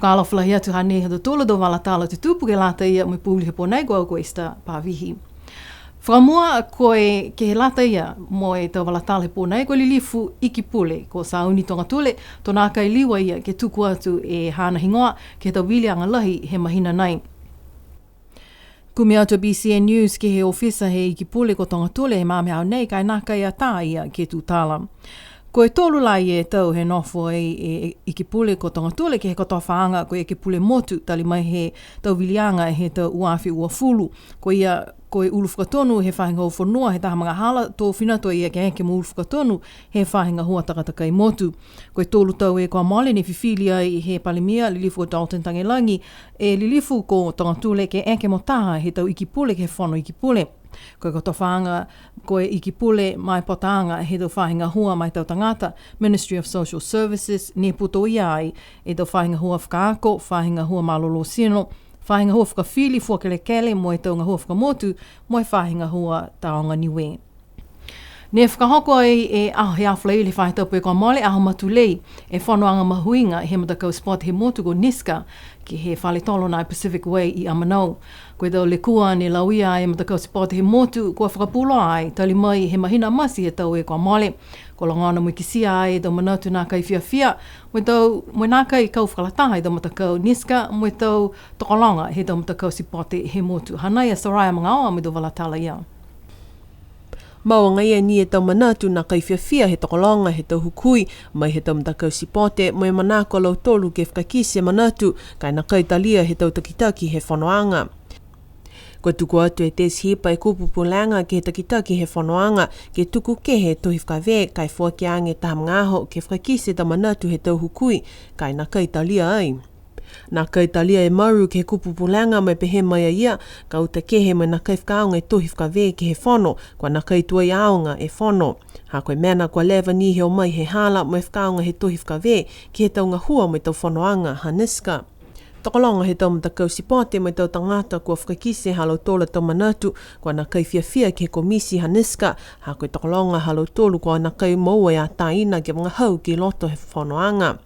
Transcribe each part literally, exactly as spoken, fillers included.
Talofa lahi atu, hanei ha tautolu a tau vala tala tutupu ke lata ia mo e pouli he pō nei, ko au ko Esther Pavihi. Fakamua, ko e ke he lata ia mo e tau vala tala he pō nei, ko e lilifu Iki Pule ko Sauni Togatule, to nākai liu a ia ke tuku atu e haana higoa ke he tau viliaga lahi he mahina nei. Kumi atu a B C N News ke he ofisa he Iki Pule ko Togatule he magaaho nei, ka e nākai atā a ia ke tutala. Ko e tolu la e tau he nofo ai e Iki Pule ko Togatule ke he kotofaaga ko e Ekepule Motu, tali mai he tau viliaga he tau ua afe uafulu. Ko ia ko e ulu fakatonu he faahi gahua fonua he taha magahala, to fina atu a ia ke eke mo ulu fakatonu he faahi gahua takatakai motu. Ko e tolu tau e kua mole ne fifili ai he Palemia, lilifu ko Dalton Tagelagi, e lilifu ko Togatule ke eke mo taha he tau Iki Pule ke he Fono Iki Pule. Ko e kotofaaga ko e Iki Pule ma e potaaga he tau faahi gahua ma e tau tagata, Ministry of Social Services, ne putoia ai e tau faahi gahua fakaako, faahi gahua malolō tino, faahi gahua fakafili fua kelekele mo e tau gahua fakamotu, mo e faahi gahua Tāoga Niue. Ne fakahoko ai e aho, he aho Falaile he faahi tapu kua mole, aho Matulei, e fonoaga mahuiga he matakau sipote he motu ko NISCA, ke he fale tolo nā Pacific Way i Amanau. Ko e tau lekua ne lauia e matakau sipote he motu, kua fakapuloa ai, tali mai he mahina Mati he tau e kua mole. Kua logona mo e kitia ai e tau manatu nākai fiafia, mo e tau, mo e nākai kau fakalataha e tau matakau NISCA, mo e tau tokologa he tau matakau sipote he motu. Hanei a Soraya Magaoa mo e tau vala tala ia. Mau agaia ni e tau manatu nākai fiafia he tokologa he tau hukui mai he tau matakau sipote, mo e manako a lautolu ke fakakite e manatu, ka e nākai talia he tau takitaki he fonoaga. Kua tuku atu e Tess Hipa e kupu pulega ke he takitaki he fonoaga, ke tuku kehe e tohi fakavē, ka e foaki age taha magaaho ke fakakite e tau manatu he tau hukui, ka e nākai talia ai. Nākai talia e Maru ke he kupu pulega, mo e pehē mai a ia, ka uta kehe mo e nākai fakaaoga e tohi fakavē ke he fono, kua nākai tuai aoga e fono. Ha ko e mena kua leva ni he o mai he hala mo e fakaaoga he tohi fakavē ke he tau gahua mo e tau fonoaga ha NISCA. Tokologa he tau matakau sipote mo e tau tagata kua fakakite ha lautolu a tau manatu, kua nākai fiafia ke he komiti ha NISCA, ha ko e tokologa ha lautolu kua nākai moua e atāina ke vagahau ki loto he fonoaga.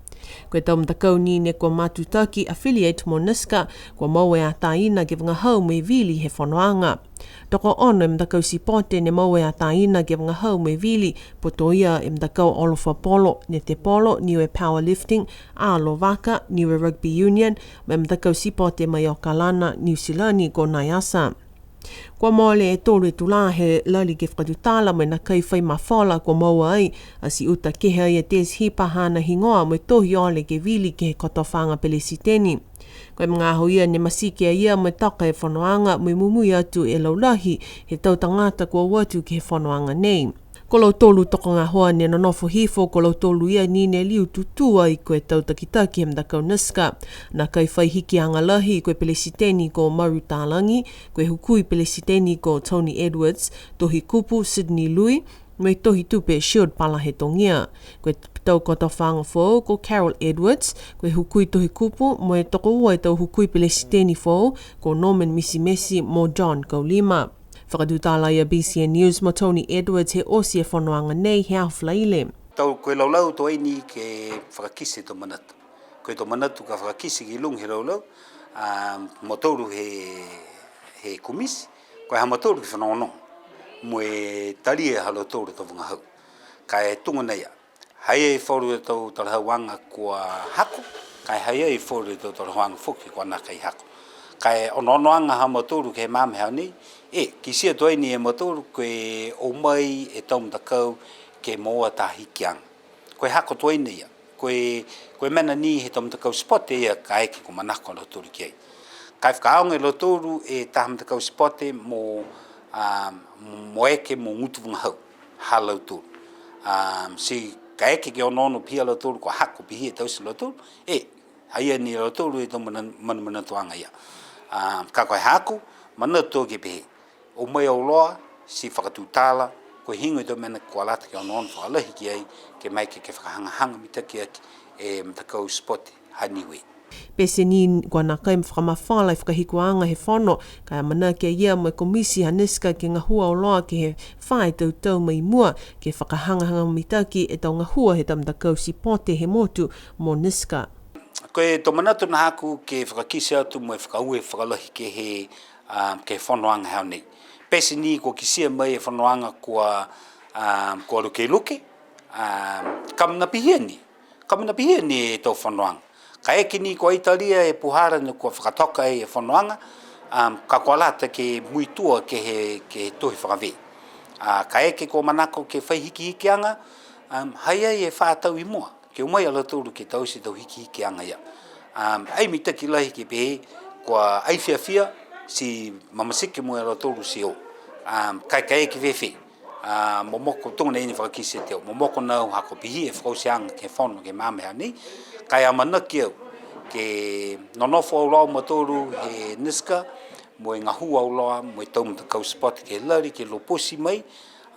Ko e tau matakau ni ne kua matutaki affiliate mo NISCA, kua moua e atāina ke vagahau mo e vili he fonoaga. Tokoono e matakau sipote ne moua e atāina ke vagahau mo e vili, putoia e matakau olofa polo, netepolo, Niue Powerlifting, Alo Vaka, Niue Rugby Union, mo e matakau sipote mai Okalana, Niu Silani, ko NIASA. Kua mole e tolu e tulā he lali ke fakatutala mo e nākai fai mafola kua moua ai, ati uta kehe ai e Tess Hipa haana higoa mo e tohi ole ke vili ke he kotofaaga pelesiteni. Ko e magaaho ia ne masiki a ia mo e toka e fonoaga mo e mumui atu e laulahi he tau tagata kua o atu ke he fonoaga nei. Ko lautolu tokogahoa ne nonofo hifo, ko lautolu ia ni ne liu tutū ai ko e tau takitaki he matakau NISCA. Nākai fai hikiaga lahi, ko e pelesiteni ko Maru Talagi, ko e hukui pelesiteni ko Tony Edwards, tohi kupu Sydney Lui, mo e tohi tupe Shield Palahetogia. Ko e tau kotofaaga foou ko Carol Edwards, ko e hukui tohi kupu, mo e tokoua e tau hukui pelesiteni foou ko Norman Misimesi mo John Kaulima. Fakatutala a B C N News mo Tony Edwards he oti e fonoaga nei he aho Falaile. Tau ko e laulau to ai ni ke fakakite e tau manatu. Ko e tau manatu ka fakakite ki luga he laulau, a, mo tautolu he, he komiti, ko e ha mautolu ke fanogonogo. Mo e talia ha lautolu e tau vagahau. Ka e tuga nei a. Ha i ai e falu e tau talahauaga kua hako, ka e ha i ai e falu e tau talahauaga foki kua nākai hako. Ka e onoonoaga ha mautolu ke he magaaho nei, e, kitia tuai ni e mautolu ko e o mai e tau matakau ke moua taha hikiaga. Ko e hako tuai ni ia. Ko e, ko e mena ni he tau matakau sipote ia kaeke kua manako a lautolu ki ai. Ka e fakaaoga e lautolu e taha matakau sipote mo, a, mo eke mo gutu vagahau ha lautolu. A, ti kaeke ke onoono pihia a lautolu, kua hako pihia e tausi a lautolu, e, ha i ai ni a lautolu e tau mana-, manamanatuaga ia. A, ka ko e haaku manatu ke pehē, o mai auloa, ti fakatutala, ko e heigoa e tau mena kua lata ke onoono fakalahi ki ai, ke maeke ke fakahagahaga mitaki aki e matakau sipote ha Niue. Pete ni kua nākai fakamafola e fakahikuaga he fono, ka e amanaki a ia mo e komiti ha NISCA ke gahua auloa ke he fā e tau tau mai mua, ke fakahagahaga mitaki e tau gahua he tau matakau sipote he motu mo NISCA. Ko e tau manatu nā haaku ke fakakite atu mo e fakaaue fakalahi ke he, um, ke he fonoaga he aho nei. Pete ni kua kitia mai e fonoaga kua, um, kua lukeluke, um, ka mena pihia ni, ka mena pihia ni e tau fonoaga. Kaeke ni kua ai talia e puhala ne kua fakatoka e fonoaga, um, ka kua lata ke muitua ke he, ke he tohi fakavē. A, kaeke kua manako ke fai hikihikiaga, um, ha i ai e fā tau i mua ke o mai a lautolu ke taute e tau hikihikiaga ia. Um, ai mitaki lahi ke pehē kua ai fiafia ti mamatiki mo e a lautolu ti o. Um, ka e kaeke fēfē. A, momoko tuga nei ne fakakite e tau. Momoko nā au ha kua pihia e fakaotiaga ke he fono ke he magaaho nei. Ka e amanaki au ke nonofo auloa a mautolu he NISCA, mo e gahua auloa mo e tau matakau sport ke lali ke loposi mai,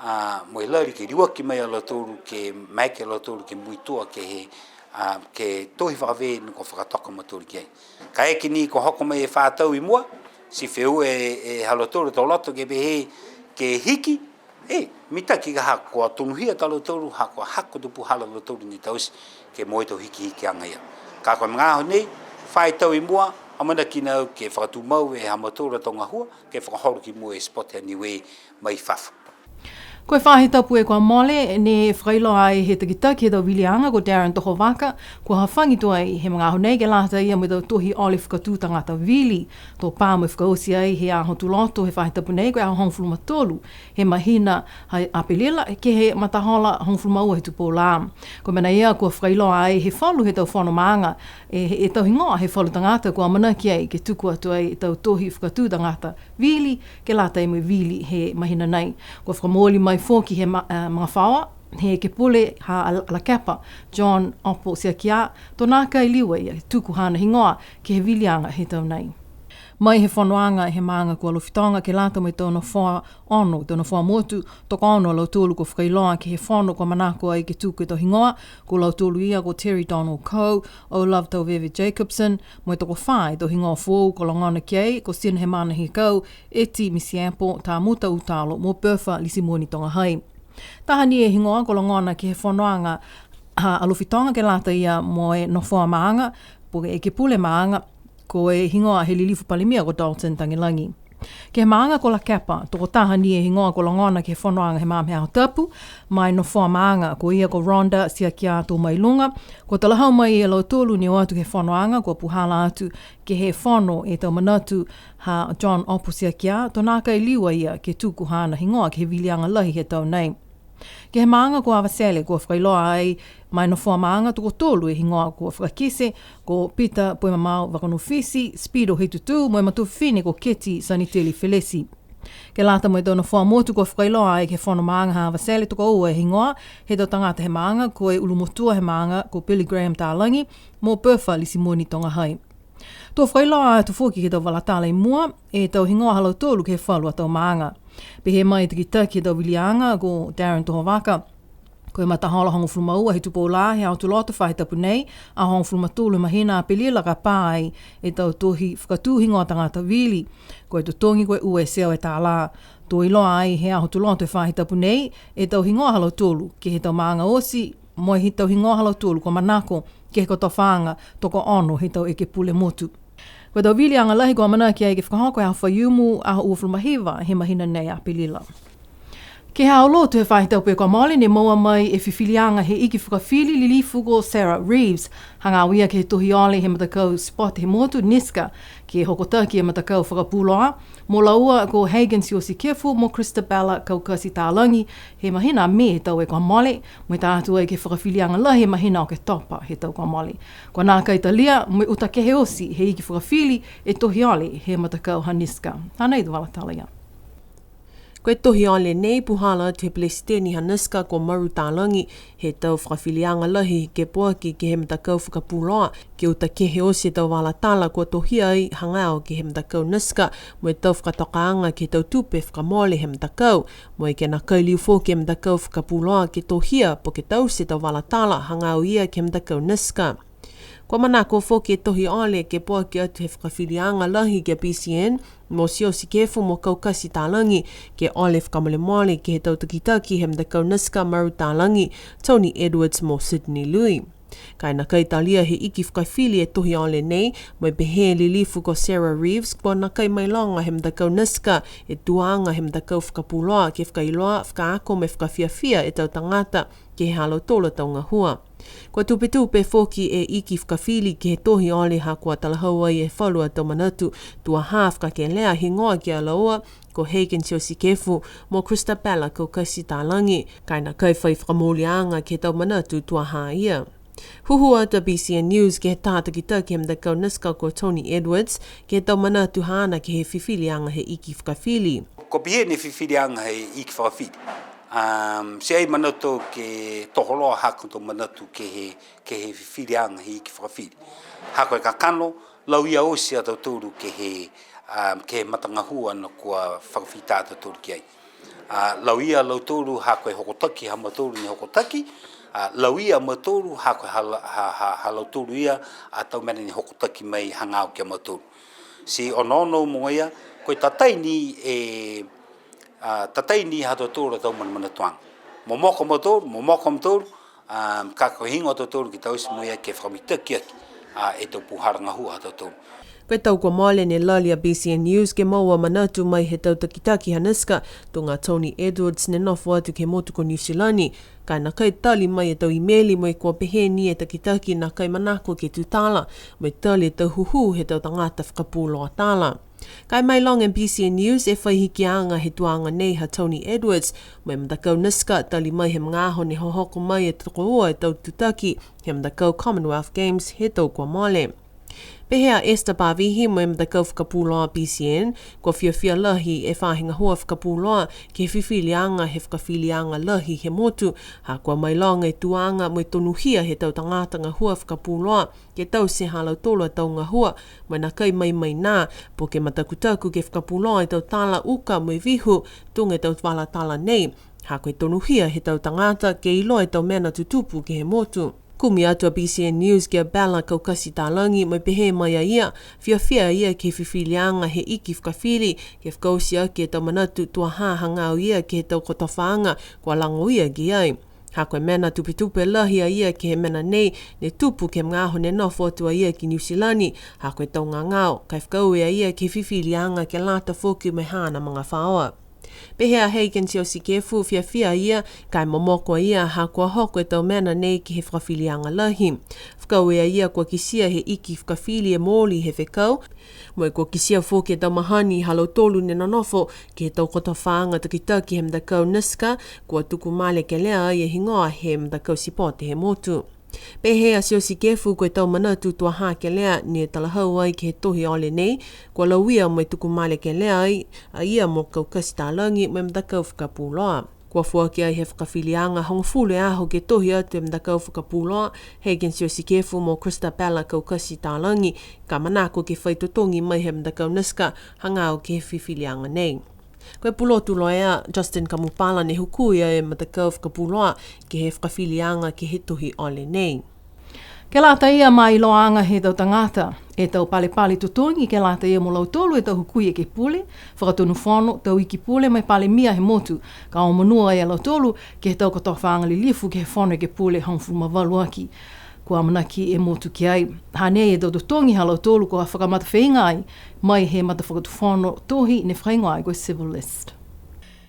a, mo e lali ke liuaki mai a lautolu, ke maeke a lautolu ke muitua ke he, a, ke he tohi fakavē ne kua fakatoka a mautolu ki ai. Kaeke ni kua hoko mai e fā tau i mua, ti feua e, e ha lautolu a tau loto ke pehē ke hiki, e, mitaki ka ha kua tonuhia a lautolu, ha kua hako e tau puhala a lautolu ne taute ke moua e tau hikihikiaga ia. Ka ko e magaaho nei, fā e tau i mua, amanaki nā au ke fakatumau e ha mautolu a tau gahua, ke fakaholo ki mua e sport ha Niue mai fafo. Ko e faahi tapu kua mole, ne fakailoa ai he takitaki he tau viliaga ko Darren Tohovaka, kua hafagi tuai he magaaho nei ke lata ia mo e tau tohi ole fakatū tagata vili. To pā mo e fakaoti ai he aho Tuloto he faahi tapu nei, ko e aho hogofulu ma tolu he mahina ha Apelila, ke he matahola hogofulu ma ua he tupou lā. Ko e mena ia kua fakailoa ai he falu he tau fono maaga, e, e tau higoa he falu tagata kua amanaki ai ke tuku atu ai e tau tohi fakatū tagata vili, ke lata mo e vili he mahina nei. Kua fakamooli mai foki he ma-, e, magafaoa he ekepule ha Al-, Lakepa, John Opo Tiakia, to nākai liu a ia ke tuku haana higoa ke he viliaga he tau nei. Mai he fonoaga he maaga ko Alofi Toga ke lata mo e tau nofoa ono, tau nofoa motu, tokoono a lautolu kua fakailoa ke he fono kua manako ai ke tuku e tau higoa, ko lautolu ia ko Terry Donald Coe, O'Love Tauveve Jacobsen, mo e tokofā e tau higoa foou kua logona ki ai, ko Sinahemana Hekau, Eti Misiapo, Tamuta Utalo, mo Bertha Lisimoni Togahai. Taha ni e higoa kua logona ke he fonoaga ha Alofi Toga ke lata ia mo e nofoa maaga, po ke ekepule maaga, ko e higoa he lilifu palemia ko Dalton Tagelagi. Ke he maaga ko Lakepa, tokotaha ni e higoa kua logona ke he fonoaga he magaaho he Aho Tapu, ma e nofoa maaga, ko ia ko Rhonda Tiakia Tomailuga, kua talahau mai e lautolu ne o atu ke he fonoaga, kua puhala atu ke he fono e tau manatu ha John Opo Tiakia, to nākai liu a ia ke tuku haana higoa ke he viliaga lahi he tau nei. Ke he maaga ko Avatele, kua fakailoa ai ma e nofoa maaga tokotolu e higoa kua fakakite, ko Peter Poimamao Vakanofiti, Speedo Hetutu, mo e matua fifine ko Keti Saniteli Feleti. Ke lata mo e tau nofoa motu kua fakailoa ai ke he fono maaga ha Avatele, tokoua e higoa he tau tagata he maaga, ko e ulumotua he maaga ko Billy Graham Talagi, mo Bertha Lisimoni Togahai. To fakailoa atu foki ke he tau vala tala i mua, e tau higoa ha lautolu ke he falu a tau maaga. Pehē mai e takitaki he tau viliaga ko Darren Tohovaka, ko e matahola hogofulu ma ua he tupou lā he aho Tuloto faahi tapu nei, aho hogofulu ma tolu he mahina Apelila ka pā ai e tau tohi fakatū higoa tagata vili. Ko e totogi ko e ua e teau e tālā. To iloa ai he aho Tuloto he faahi tapu nei, e tau higoa ha lautolu ke he tau maaga oti, mo e tau higoa ha lautolu kua manako ke he kotofaaga tokoono he tau ekepule motu. Ko e tau viliaga lahi kua amanaki ai ke fakahoko he aho Faiumu, aho uafulu ma hiva he mahina nei Apelila. Ke he aho Lotu he faahi tapu kua mole ne moua mai e fifiliaga he iki fakafili lilifu ko Sarah Reeves, hagaao ia ke he tohi ole he matakau sport he motu NISCA, ke hokotaki e matakau fakapuloa, mo laua ko Hagen Siosikefu mo Christabella Kaukasi Talagi, he mahina Me he tau kua mole, mo e ta atu ai ke he fakafiliaga lahi he mahina Oketopa he tau kua mole. Kua nākai talia mo e uta kehe oti he iki fakafili e tohi ole he matakau ha NISCA. Hanei e tau vala tala ia. Ko e tohi ole nei puhala atu he Pelesiteni ha NISCA ko Maru Talagi, he tau fakafiliaga lahi ke poaki ke he matakau fakapuloa, ke uta kehe oti e tau vala tala kua tohia ai hagaao ke he matakau NISCA, mo e tau fakatokaaga ke he tau tupe fakamole he matakau, mo e ke nākai liu foki e matakau fakapuloa ke tohia po ke taute e tau vala tala hagaao ia ke he matakau NISCA. Kua manako foki e tohi ole ke poaki atu he fakafiliaga lahi ki a BCN, mo Siosikefu mo Kaukasi Talagi, ke ole fakamolemole ke he tau takitaki he matakau NISCA Maru Talagi, Tony Edwards mo Sydney Lui. Ka e nākai talia he iki fakafili e tohi ole nei, mo e pehē e lilifu ko Sarah Reeves, kua nākai mailoga he matakau NISCA e tuaga he matakau fakapuloa ke fakailoa, fakaako mo e fakafiafia e tau tagata ke he ha lautolu a tau gahua. Kua tupetupe foki e iki fakafili ke he tohi ole ha kua talahau ai e falu a tau manatu tuaha fakakelea higoa ki a laua, ko Hagen Siosikefu mo Christabella Kaukasi Talagi, ka e nākai fai fakamooliaga ke he tau manatu tuaha ia. Hūhū atu a B C N News ke he taha takitaki he matakau NISCA ko Tony Edwards, ke he tau manatu haana ke he fifiliaga he iki fakafili. Ko e pihia ni e fifiliaga he iki fakafili. Um, ti ai manatu ke toho loa ha ko e tau manatu ke he, ke he fifiliaga he iki fakafili. Ha ko e kakano, lauia oti a tautolu ke he, um, ke he matagahua ne kua fakafita a tautolu ki ai. A, lauia a lautolu ha ko e hokotaki ha mautolu ne hokotaki, a, lauia a mautolu ha ko e ha la-, ha, ha, ha lautolu ia a tau mena ne hokotaki mai hagaao ki a mautolu. Ti onoono mo ia, ko e tatai ni e, a, tatai ni ha tautolu a tau manamanatuaga. Momoko a mautolu, momoko a mautolu, a, ka ko e higoa a tautolu ke taute mo ia ke fakamitaki aki, a, e tau puhala gahua ha tautolu. Ko e tau kua mole ne lali a B C N News ke moua manatu mai he tau takitaki ha NISCA, tuga a Tony Edwards ne nofo atu ke he motu ko Niu Silani. Ka e nākai tali mai e tau imeli mo e kua pehē ni e takitaki nākai manako ke tutala, mo e tali e tau hūhū he tau tagata fakapuloa tala. Ka e mailoga e B C N News e fai hikiaga he tuaga nei ha Tony Edwards, mo e matakau NISCA, tali mai he magaaho ne hohoko mai e tokoua e tau tutaki he matakau Commonwealth Games he tau kua mole. Pehē a Esther Pavihi mo e matakau fakapuloa B C N, kua fiafia lahi e faahi gahua fakapuloa ke he fifiliaga he fakafiliaga lahi he motu, ha kua mailoga e tuaga mo e tonuhia he tau tagata gahua fakapuloa ke taute ha lautolu a tau gahua, mo e nākai maimai nā, po ke matakutaku ke fakapuloa e tau tala uka mo e vihu, tuga e tau vala tala nei. Ha ko e tonuhia he tau tagata ke iloa e tau mena tutupu ke he motu. Kumi atu a B C N News ki a Bella Kaukasi Talagi mo e pehē mai a ia, fiafia a ia ke he fifiliaga he iki fakafili, ke fakaoti aki e tau manatu tuaha hagaao ia ke he tau kotofaaga kua lago ia ki ai. Ha ko e mena tupetupe lahi a ia ke he mena nei, ne tupu ke he magaaho ne nofo atu a ia ki Niu Silani, ha ko e tau gagao, ka e fakaaue a ia ke he fifiliaga ke lata foki mo e haana magafaoa. Pehē a Hagen Siosikefu, fiafia a ia, ka e momoko a ia, ha kua hoko e tau mena nei ke he fakafiliaga lahi. Fakaaue a ia kua kitia he iki fakafili e mooli he fekau, mo e kua kitia foki e tau mahani ha lautolu ne nonofo ke he tau kotofaaga takitaki he matakau NISCA, kua tuku male kelea ai e higoa he matakau sipote he motu. Pehē a Siosikefu ko e tau manatu tuaha kelea ne talahau ai ke he tohi ole nei, kua lauia mo e tuku male kelea ai a ia mo Kaukasi Talagi mo e matakau fakapuloa. Kua foaki ai he fakafiliaga hogofulu e aho ke tohi atu e matakau fakapuloa, Hagen Siosikefu mo Christabella Kaukasi Talagi, ka manako ke fai totogi mai he matakau NISCA hagaao ke he fifiliaga nei. Ko e pulotu loea Justin Kamupala ne hukui e matakau fakapuloa ke he fakafiliaga ke he tohi ole nei. Ke lata ia ma e iloaaga he tau tagata, e tau palepale totogi ke lata ia mo lautolu e tau hukui ekepule, fakatonu fono, tau iki pule mo e palemia he motu, ka omonuo e lautolu ke he tau kotofaaga lilifu ke he Fono Ekepule hogofulu ma valu aki. Kua amanaki e motu ki ai. Hanei e tau totogi ha lautolu kua fakamatafeiga ai mai he matafakatufono tohi ne fakahigoa ai ko e Civil List.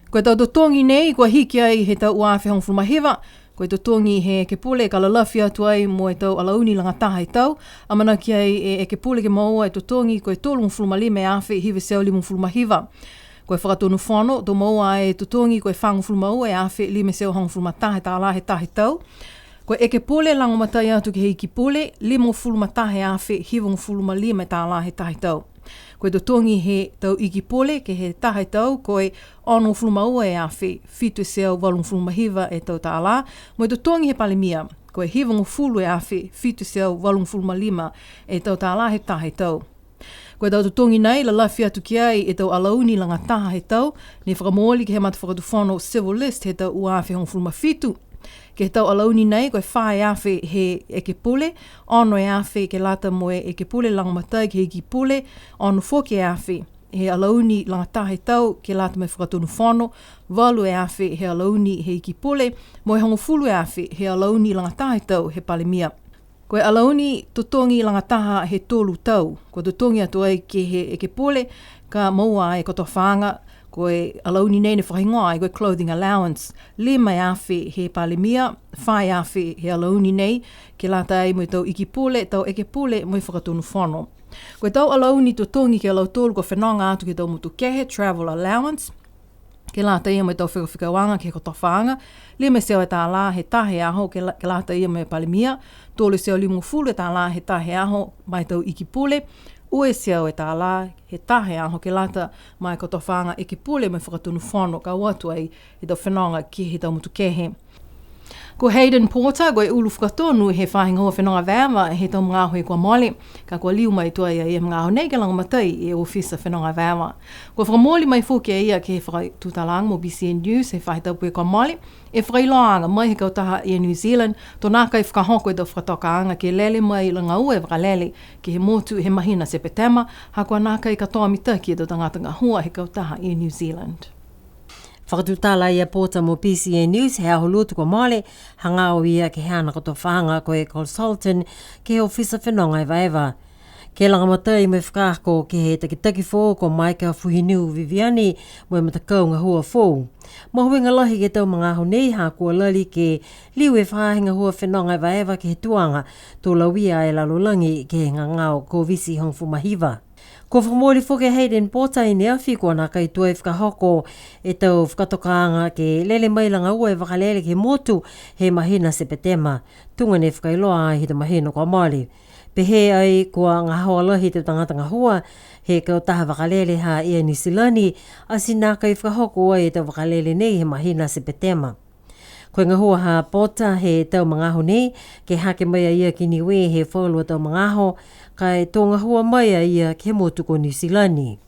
Ko e tau totogi nei kua hiki ai he tau ua afe hogofulu ma hiva, ko e totogi he ekepule ka lalafi atu ai mo e tau alauni lagataha he tau, amanaki ai e ekepule ke moua e totogi ko e tolugofulu ma lima e afe hiva e teau limagofulu ma hiva. Ko e fakatonu fono, to moua e totogi ko e fagofulu ma ua e afe lima e teau hogofulu ma taha e tālā he taha e tau. Ko e ekepule lagomatai atu ke he iki pule, limagofulu ma taha e afe hivagofulu ma lima e tālā he taha e tau. Ko e totogi he tau iki pule ke he taha e tau, ko e onogofulu ma ua e afe fitu e teau valugofulu ma hiva e tau tālā, mo e totogi he palemia, ko e hivagofulu e afe fitu e teau valugofulu ma lima e tau tālā he taha e tau. Ko e tau totogi nei, lalafi atu ki ai e tau alauni lagataha he tau, ne fakamooli ke he matafakatufono Civil List he tau ua afe hogofulu ma fitu. Ke he tau alauni nei, ko e fā e afe he ekepule, ono e afe ke lata mo e ekepule lagomatai ke he iki pule, ono foki e afe he alauni lagataha he tau ke lata mo e fakatonu fono, valu e afe he alauni he iki pule, mo e hogofulu e afe he alauni lagataha he tau he palemia. Ko e alauni totogi lagataha he tolu tau, kua totogi atu ai ke he ekepule, ka moua e kotofaaga, ko e alauni nei ne fakahigoa ai ko e clothing allowance, lima e afe he Palemia, fā e afe he alauni nei, ke lata ai mo e tau iki pule, tau ekepule, mo e fakatonu fono. Ko e tau alauni totogi ki a lautolu kua fenoga atu ke he tau motu kehe, travel allowance, ke lata ia mo e tau fekafekauaga ke he kotofaaga, lima e teau e tālā he taha e aho ke la-, ke lata ia mo e Palemia, tolu e teau limagofulu e tālā he taha e aho ma e tau iki pule, ua e teau e tālā he taha e aho ke lata ma e kotofaaga iki pule mo e fakatonu fono ka o atu ai e tau fenoga ke he tau motu kehe. Ko Hayden Porter, ko e ulu fakatonu he faahi gahua fenoga evaeva he tau magaaho kua mole, ka kua liu mai tuai a ia he magaaho nei ke lagomatai e ofisa fenoga evaeva. Kua fakamooli mai foki a ia ke he fakatutalaaga mo B C N News he faahi tapu kua mole, e fakailoaaga mai he kautaha Air New Zealand, to nākai fakahoko e tau fakatokaaga ke lele mai lagaua e vakalele ke he motu he mahina Sepetema, ha kua nākai katoa mitaki e tau tagata gahua he kautaha Air New Zealand. Fakatutala a ia Porter mo B C N News he aho Lotu kua mole, hagaao ia ke he haana kotofaaga ko e consultant ke he ofisa fenoga evaeva. Ke lagomatai mo e fakaako ke he takitaki foou ko Maika Fuhiniu Viviani mo e matakau gahua foou. Mahuiga lahi ke he tau magaaho nei ha kua lali ke liu e faahi gahua fenoga evaeva ke he tuaga, to lauia e lalolagi ke he gagao Koviti hogofulu ma hiva. Kua fakamooli foki a Hayden Porter i ne afi kua nākai tuai fakahoko e tau fakatokaaga ke lele mai lagaua e vakalele ke he motu he mahina Sepetema, tuga ne fakailoa ai he tau mahina kua mole. Pehē ai kua gahoa lahi e tau tagata gahua he kautaha vakalele ha Air New Zealand, ati nākai fakahoko ai e tau vakalele nei he mahina Sepetema. Ko e gahua ha Porter he tau magaaho nei, ke hake mai a ia ki Niue he falu a tau magaaho, ka e to gahua mai a ia ke he motu ko Niu Silani.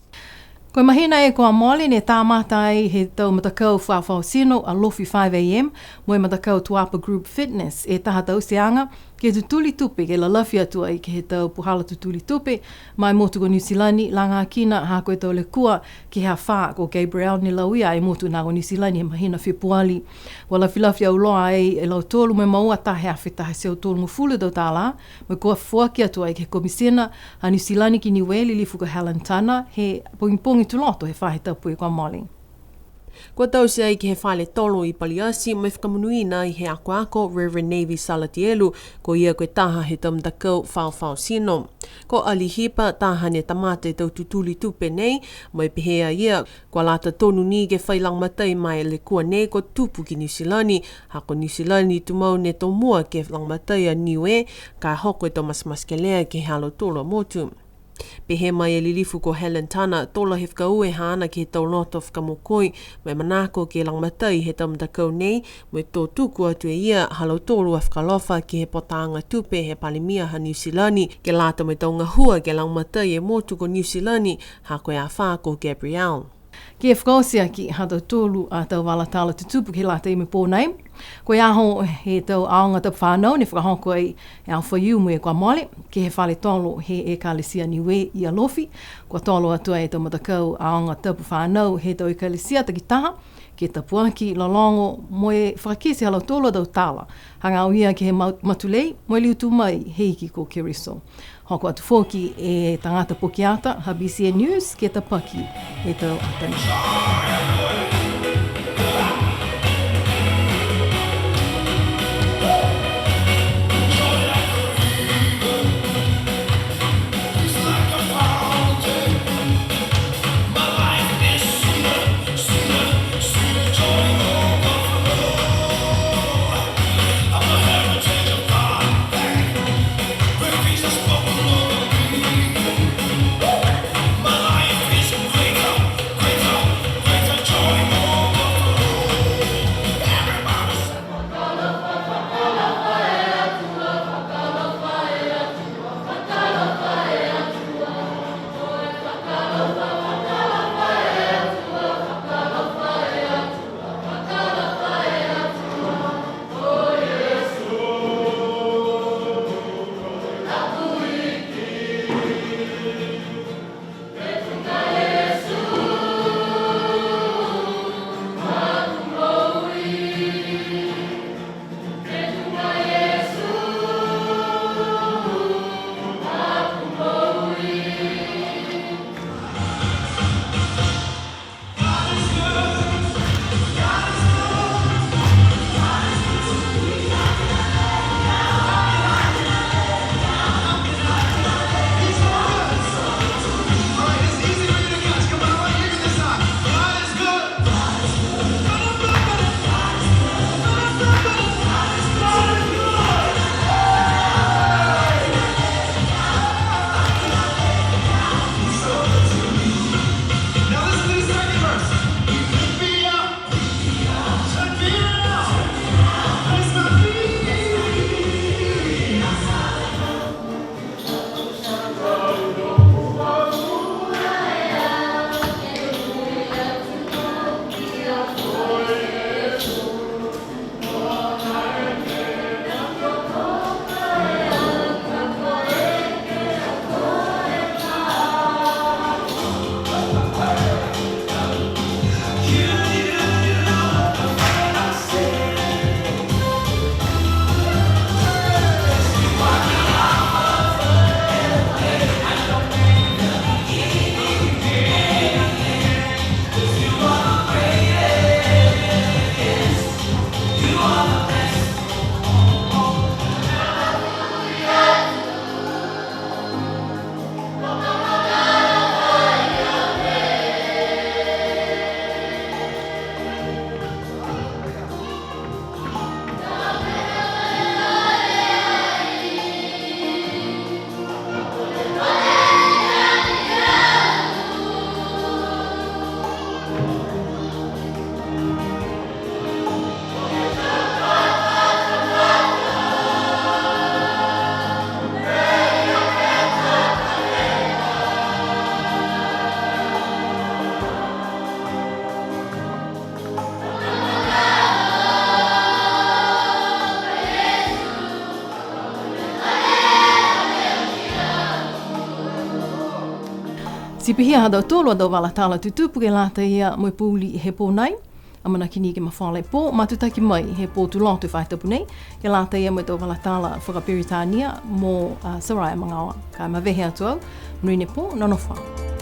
Ko e mahina e kua mole ne tamata ai he tau matakau fafao tino Alofi five A M, mo e matakau Tuapa Group Fitness, e taha tauteaga, ke tutuli tupe, ke lalafi atu ai ke he tau puhala tutuli tupe, ma e motu ko Niu Silani, lagakina ha ko e tau lekua ke he afā ko Gabrielle ne lauia e motu na ko Niu Silani he mahina Fepuali. Kua lafilafi auloa ai e lautolu mo e moua taha e afe taha e teau tolugofulu tau tālā, mo e kua foaki atu ai ke he Komisina ha Niu Silani ki Niue, Lilifu ko Helen Tunnah, he pogipogi Tuloto he faahi tapu kua mole. Kua taute ai ke he fale tolo i Paliati, mo e fakamonuina ai he akoako Reverend Navy Salatielu, ko ia ko e taha he tau matakau fafao tino. Ko Ali Hipa, taha ne tamata e tau tutuli tupe nei, mo e pehē a ia, kua lata tonu ni ke fai lagomatai ma e lekua nei kua tupu ki Niu Silani, ha ko Niu Silani tumau ne tomua ke lagomatai a Niue, ka hoko e tau matematekelea ke he ha lautolu a motu. Pehē mai e Lilifu ko Helen Tunnah, to lahi e fakaaue haana ke he tau loto fakamokoi, mo e manako ke lagomatai he tau matakau nei, mo e to tuku atu e ia ha lautolu a fakaalofa ke he potaaga tupe he Palemia ha Niu Silani, ke lata mo e tau gahua ke lagomatai e motu ko Niu Silani, ha ko e afā ko Gabrielle. Ke fakaoti aki ha tautolu a tau vala tala tutupu ke lata mo e pō nei. Ko e aho he tau aoga tapu fānau ne fakahoko ai e aho Faiumu kua mole, ke he fale tolo he Ekalesia Niue i Alofi. Kua tolo atu ai e tau matakau aoga tapu fānau he tau ekalesia takitaha, ke tapuaki, lologo, mo e fakakite ha lautolu a tau tala. Hagaao ia ke he ma-, matulei, mo e liu tū mai he Iki ko Keriso. Hoko atu foki e tagata pokiata ha B C N News ke tapaki e tau ata nei. Ti pihia ha tautolu a tau vala tala tutupu ke lata ia mo e pouli he pō nai. Amanaki ni ke mafola e pō, matutaki mai he pō Tuloto he faahi tapu nei, ke lata ia mo e tau vala tala fakaperitania mo, a, Soraya Magaoa. Ka e mavehe atu au, monuina e pō, nonofo ā.